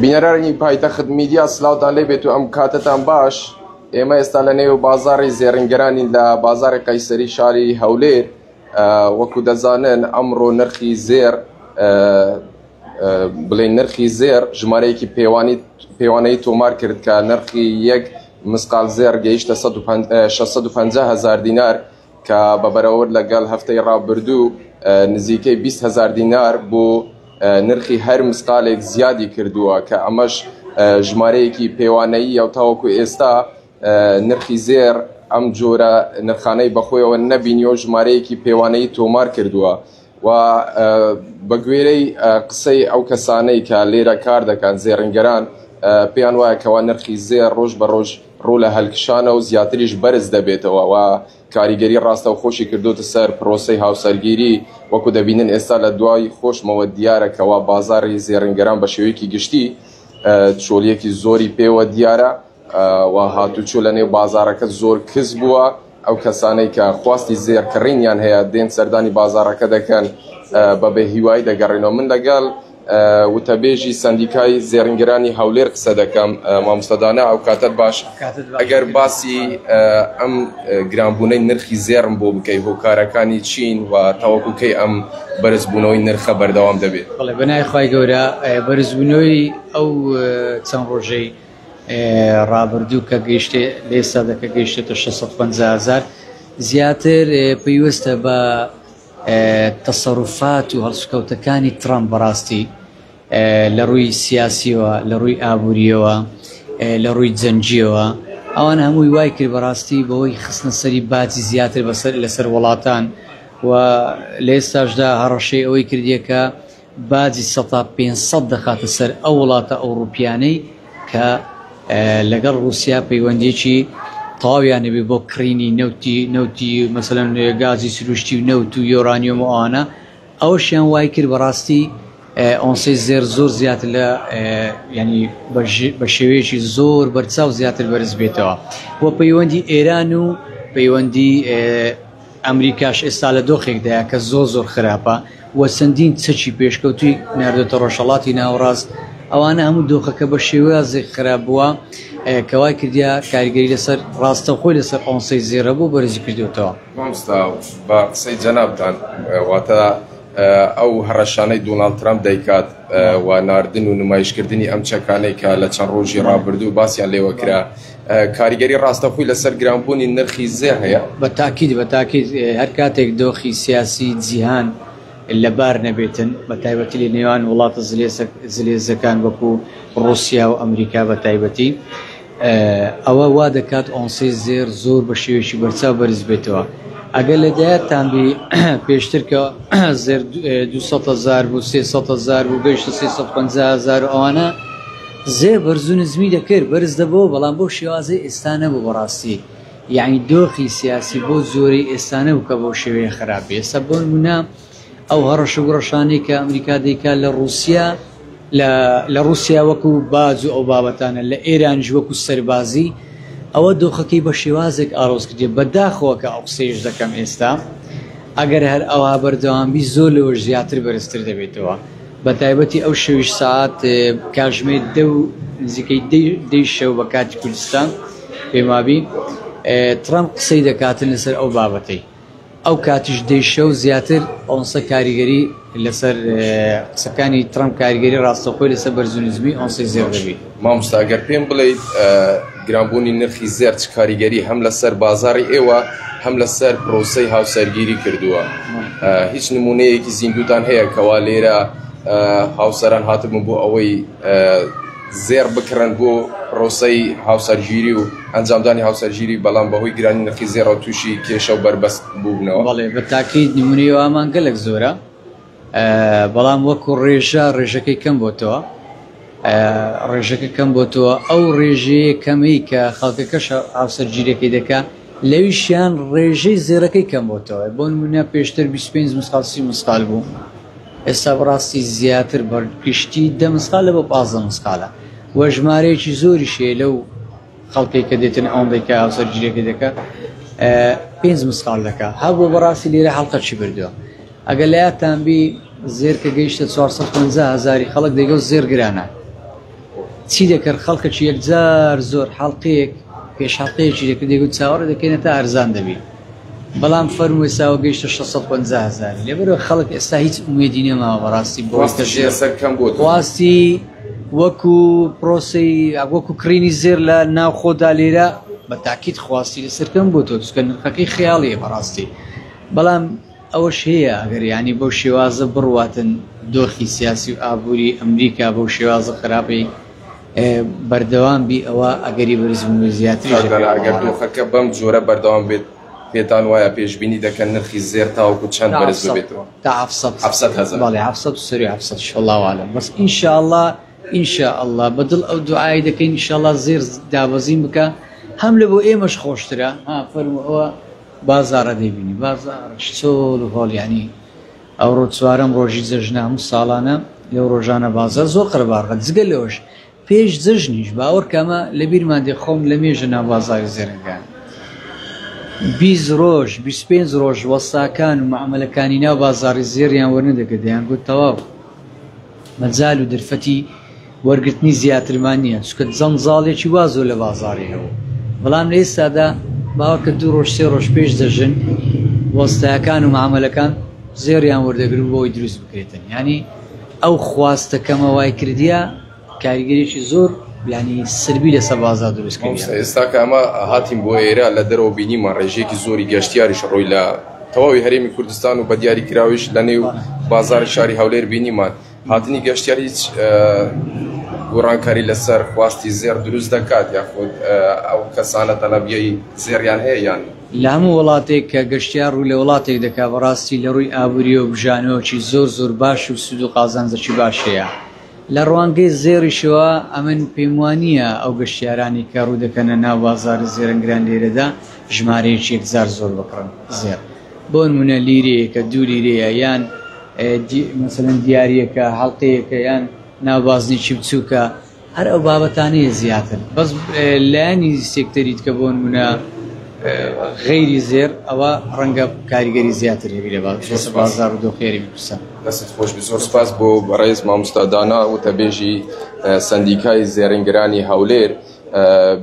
بینەرانی پایتەخت میدیا سلااوان لێ بێت و ئەم کاتتان باش. ئێمە ئێستا لە نێو بازاری زێڕینگەرانین لە بازاری قەیسەری شاری هەولێر. وەکو دەزانن ئەمڕۆ نرخی زێر بڵێن نرخی زێر ژمارەیەکی پێوانی پێوانەی تۆمار کرد کە نرخی یەک مسقال زێر گەیشتە 650 هزار دینار کە بە بەراورد لەگەڵ هەفتەی ڕابردوو نزیکەی 20 هزار دینار بۆ نرخی هەر مسقالێک زیادی کردووە کە ئەمەش ژمارەیەکی پێوانەیی و تاوەکو ئێستا نرخی زێر ئەم جۆرە نرخانەی بەخۆیەوە نەبینیەوە ژمارەیەکی پێوانەیی تۆمار کردووە و بە گوێرەی قسەی ئەو کەسانەی کە لێرە کار دەکەن زێڕینگەران پێیان وایە کەوا نرخی زێر ڕۆژ بە ڕۆژ ڕوو لە هەلکشانە و زیاتریش بەرز دەبێتەوە و کاریگەری ڕاستەوخۆشی کردوتە سەر پرۆسەی هاوسەرگیری. وەکو دەبینن ئێستا لە دوای خۆشمەوە دیارە کەوا بازاری زێڕینگەران بە شێوەیەکی گشتی چۆلیەکی زۆری پێوە دیارە و هاتوچۆ لە نێو بازارەکە زۆر کز بووە. ئەو کەسانەی کە خواستی زێر کڕینیان هەیە دێن سەردانی بازارەکە دەکەن بە بێ هیوایی دەگەڕێنەوە. من لەگەڵ وتەبێژی سندیکای زێڕینگەرانی هەولێر قسە دەکەم. مامۆستادانە ئەو کاتت باش. ئەگەر باسی ئەم گرانبوونەی نرخی زێڕم بۆ بکەی هۆکارەکانی چین و تاوەکو کەی ئەم بەرزبوونەوەی نرخە بەردەوام دەبێت؟ بەڵێ بەنای خوای گەورە بەرزبوونەوەی ئەو چەند ڕۆژەی ڕابردوو کە گەیشتێ لە ئێستادا کە گەیشتێتە 650 هزار زیاتر پەیوەستە بە تەسەروفات و هەڵسوکەوتەکانی ترەمپ بەڕاستی لە ڕووی سیاسیەوە لە ڕووی ئابووریەوە لە ڕووی جەنگیەوە ئەوان هەمووی وای کرد بەڕاستی بەهۆی خستنە سەری باجی زیاتر بەسەر لەسەر وڵاتان و لە ئێستاشدا هەڕەشەی ئەوەی کردیە کە باجی 500% دەخاتە سەر ئەو وڵاتە ئەوروپیانەی کە لەگەڵ ڕووسیا پەیوەندیەکی تەواویان نەبێ بۆ کڕینی نەوتی نەوتی مەسەلەن گازی سروشتی و نەوت و یۆرانیۆم و ئەوانە. ئەوەشیان وای کرد بەڕاستی ئۆنسەی زێر زۆر زیاتر لە ینی بە شێوەیەکی زۆر بەرچاو زیاتر بەرز بێتەوە و پەیوەندی ئێران و پەیوەندی ئەمریکاش ئێستا لە دۆخێکدایە کە زۆر زۆر خراپە و چەندین چەکی پێشکەوتووی ناردۆتە ڕۆژهەڵاتی ناوەڕاست، ئەوانە هەموو دۆخەکە بە شێوازێک خراپ بووە کە وای کردیە کاریگەری لەسەر ڕاستەوخۆی لەسەر ئۆنسەی زێڕ هەبوو بەرزی کردوێتەوە. مامۆستا بە قسەی جەنابتان واتە ئەو هەڕەشانەی دۆناڵد ترەمپ دەیکات و ناردن و نمایشکردنی ئەم چەکانەی کە لە چەند ڕۆژی ڕابردوو باسیان لێوە کرا کاریگەری ڕاستەوخۆی لەسەر گرانبوونی نرخی زێڕ هەیە؟ بە تاکید بە تاکید هەر کاتێک دۆخی سیاسی جیهان لەبار نەبێتن بە تایبەتی لە نێوان وڵاتە زلێزەکان وەکو ڕوسیا و ئەمریکا بە تایبەتی ئەوە وا دەکات ئۆنسەی زێر زۆر بە شێوەیەکی بەرچاو بەرز بێتەوە. ئەگەر لە دایەتتان بی پێشتر کە زێر 200 هزار بوو 300 هزار بوو گەیشتە 350 هزار و ئەوانە زێر بەرز و نزمی دەکرد بەرز دەبەوە بەڵام بەو شێوازەی ئێستا نەبوو بەڕاستی یعنی دۆخی سیاسی بۆ زۆرەی ئێستا نەبوو کە بەو شێوەیە خراپ بێ. ئێستا بۆ نمونە ئەو هەڕەشە گوڕەشانەی کە ئەمریکا دەیکات لە ڕووسیا لە ڕووسیا وەکو باج و ئەو بابەتانە لە ئێرانیش وەکو سەربازی ئەوە دۆخەکەی بە شێوازێک ئاڵۆز کردیە. بەداخەوە کە ئەو قسەیەش دەکەم ئێستا ئەگەر هەر ئەوها بەردەوام بی زۆر لەوەش زیاتر بەرزتر دەبێتەوە بە تایبەتی ئەو شەویش سەعات کاژمێر دە و نزیکەی دەی شەو بە کاتی کوردستان پێم وابی ترەمپ قسەی دەکاتن لەسەر ئەو بابەتەی. ئەو کاتیش دەی شەو زیاتر ئۆنسە کاریگەری لەسەر قسەکانی ترەمپ کاریگەری ڕاستەوخۆی لەسەر بەرز و نزمی ئۆنسەی زێڕ دەبی. مامۆستا گەر پێم بڵێیت گرانبوونی نرخی زێڕ چ کاریگەری هەم لەسەر بازاڕی ئێوە هەم لەسەر پرۆسەی هاوسەرگیری کردووە؟ هیچ نمونەیەکی زیندووتان هەیە کەوا لێرە هاوسەران هاتبوون بۆ ئەوەی زێڕ بکڕن بۆ پرۆسەی هاوسەرگیری و ئەنجامدانی هاوسەرگیری بەڵام بەهۆی گرانی نرخی زێڕەوە تووشی کێشە و بەربەست بووبنەوە؟ بەڵێ بە تاکید نمونەی وامان گەلەک زۆرە بەڵام وەکو ڕێژە ڕێژەکەی کەم بۆتەوە ڕێژەکە کەم بۆتەوە ئەو ڕێژەیە کەمەی کە خەڵکەکەش هاوسەرگیرەکەی دەکا لەویشیان ڕێژەی زێڕەکەی کەم بۆتەوە بۆ نمونە پێشتر 25 مسقال 30 مسقال بوو ئێستا بەڕاستی زیاتر بە گشتی دە مسقالە بۆ 15 مسقالە و ژمارەیەکی زۆریش هەیە لەو خەڵکێک کە دێتن ئەوەندەی کە هاوسەرگیریەکەی دەکا پێنج مسقال دەکا هەبوو بەڕاستی لێرە حەڵقەکی بردووە ئەگەر لە یادتان بی زێر کە گەیشتە 450 هزاری خەڵک دەیگەوت زێر گرانە. چی دەکرد خەڵکەکی یەکجار زۆر حەڵقەیەک پێش حەڵقەیەکی دەکرد دەیگوت چاوەڕێ دەکەین تا ئەرزان دەبی بەڵام فەرموو ئێستا گەیشتە 650 هەزار لەبەرەوە خەڵک ئێستا هیچ ئومێدی نەماوە بەڕاستی بۆ خواستیشی لەسەر کەم بۆتەوە. خواستی وەکو پرۆسەی وەکو کڕینی زێر لە ناوخۆدا لێرە بە تاکید خواستی لەسەر کەم بۆتەوە چونکە نرخەکەی خەیاڵیە بەڕاستی بەڵام ئەوەش هەیە ئەگەر یانی بەو شێوازە بڕواتن دۆخی سیاسی و ئابووری ئەمریکا بەو شێوازە خراپەی بەردەوام بی ئەوە ئەگەری بەرزبوونەوەی زیاتریش کاک دانا دەکات ئەگەر دۆخەکە بەم جۆرە بەردەوام بێت پێتان وایە پێشبینی دەکەن نرخی زێر تاوەکو چەند تا بەرز حەفسەد ببێتەوە؟ تا حەفسەد حەفسەد هەزار. بەڵێ حەفسەد و سەروی حەفسەد واللە اعلم بەس ان شاء اللە ان شاء اللە بە دڵ ئەو دوعای دەکەین ان شاء اللە زێر دابەزین بکا هەم لە بۆ ئێمەش خۆشترە ها فەرموو ئەوە بازاڕە دەیبینی بازاڕش چۆل و هۆڵ یانی ئەوڕۆ چوارەم ڕۆژی جەژنە هەموو ساڵانە لەو ڕۆژانە بازاڕ زۆر قەرەباڵغە جگە لەوەش پێش جەژنیش باوەڕکە ئەمە لەبیرمان دێ خۆم لە مێژە ناو بازاڕی زێڕینگان 20 ڕۆژ 25 ڕۆژ وەستاکان و معامەلەکانی ناو بازاڕی زێڕیان وەرنەدەگرت دەیانگوت تەواو مەجال و دەرفەتی وەرگرتنی زیاترمان نییە چونکە جەنجاڵێکی وا زۆر لە بازاڕی هەبوو بەڵام لە ئێستادا باوەڕکە دوو ڕۆژ سێ ڕۆژ پێش جەژن وەستایەکان و معامەلەکان زێڕیان وەردەگرن بۆ ئەوەی دروست بکرێتن یعنی ئەو خواستە کەمە وای کردیە کاریگەریی زۆر یعنی سلبی لەسەر بازاڕ دروست کردیە. مامۆستا ئێستا کە ئەمە هاتین بۆ ئێرە لە دەرەوە بینیمان ڕێژەیەکی زۆری گەشتیاریش ڕووی لە تەواوی هەرێمی کوردستان و بە دیاری کراویش لە نێو بازاری شاری هەولێر بینیمان هاتنی گەشتیار هیچ گۆڕانکاری لەسەر خواستی زێڕ دروست دەکات یاخود ئەو کەسانە تەلەبیەی زێڕیان هەیە یان؟ لە هەموو وڵاتێک کە گەشتیار ڕوو لە وڵاتێک دەکات بەڕاستی لە ڕووی ئابووریەوە بژانەوەکی زۆر زۆر باش و سوود و قازانجەکی باش هەیە لە ڕوانگەی زێڕیشەوە ئەمن پێم وانییە ئەو گەشتیارانەی کە ڕوو دەکەنە ناو بازاڕی زێڕنگران لێرەدا ژمارەیەکی یەکجار زۆر بکڕن زێڕ بۆ نمونە لیرەیەکە دوو لیرەیە یان مەسەلەن دیاریەکە حەڵقەیەکە یان ناوبازنێکی بچووکە هەر ئەو بابەتانەیە زیاتر بەس لایەنی سێکتەری دیکە بۆ نمونە غەیری زێر ئەوە ڕەنگە کاریگەری زیاتر هەبی لە بازاڕ و دۆخی هەرێمی کوردستان. دەستت خۆش بێت زۆر سپاس بۆ بەڕێز مامۆستا دانا وتەبێژی سەندیکای زێڕینگرانی هەولێر.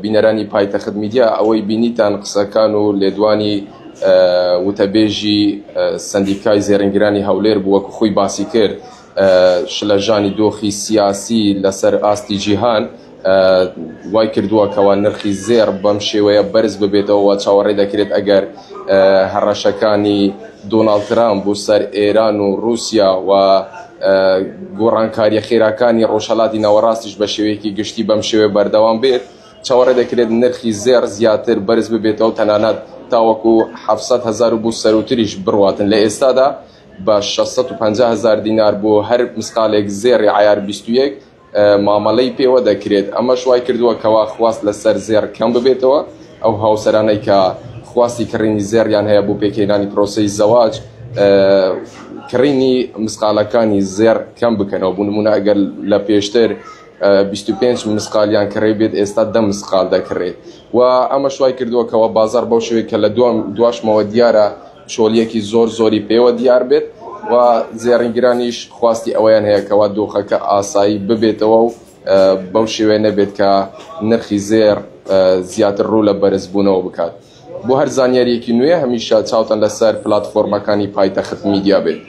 بینەرانی پایتەخت میدیا ئەوەی بینیتان قسەکان و لێدوانی وتەبێژی سەندیکای زێڕینگرانی هەولێر بوو وەکو خۆی باسی کرد شلەژانی دۆخی سیاسی لەسەر ئاستی جیهان وای کردووە کەوا نرخی زێڕ بەم شێوەیە بەرز ببێتەوە و چاوەڕێ دەکرێت ئەگەر هەڕەشەکانی دۆناڵد ترامپ بۆ سەر ئێران و رووسیا و گۆڕانکارییە خێراکانی ڕۆژهەلاتی ناوەڕاستیش بە شێوەیەکی گشتی بەم شێوەیە بەردەوام بێت، چاوەڕێ دەکرێت نرخی زێڕ زیاتر بەرز ببێتەوە تەنانەت تاوەکو 700 هەزار و بۆ سەرووتریش بڕواتن. لە ئێستادا بە 650 هەزار دینار بۆ هەر مسقالێک زێڕی عەیار 21 مامەلەی پێوە دەکرێت، ئەمەش وای کردووە کەوا خواست لەسەر زێڕ کەم ببێتەوە، ئەو هاوسەرانەی کە خواستی کڕینی زێڕیان هەیە بۆ پێکهێنانی پرۆسەی زەواج کڕینی مسقالەکانی زێڕ کەم بکەنەوە، بۆ نمونە ئەگەر لە پێشتر 25 مسقالیان کڕی بێت ئێستا 10 مسقال دەکڕێت و ئەمەش وای کردووە کەوا بازاڕ بەو شێوەیە کە لە دواشمەوە دیارە چۆلیەکی زۆر زۆری پێوە دیار بێت و زێڕینگرانیش خواستی ئەوەیان هەیە کەوا دۆخەکە ئاسایی ببێتەوە و بەو شێوەیە نەبێت کە نرخی زێڕ زیاتر ڕوو لە بەرزبوونەوە بکات. بۆ هەر زانیاریەکی نوێ هەمیشە چاوتان لەسەر پلاتفۆرمەکانی پایتەخت میدیا بێت.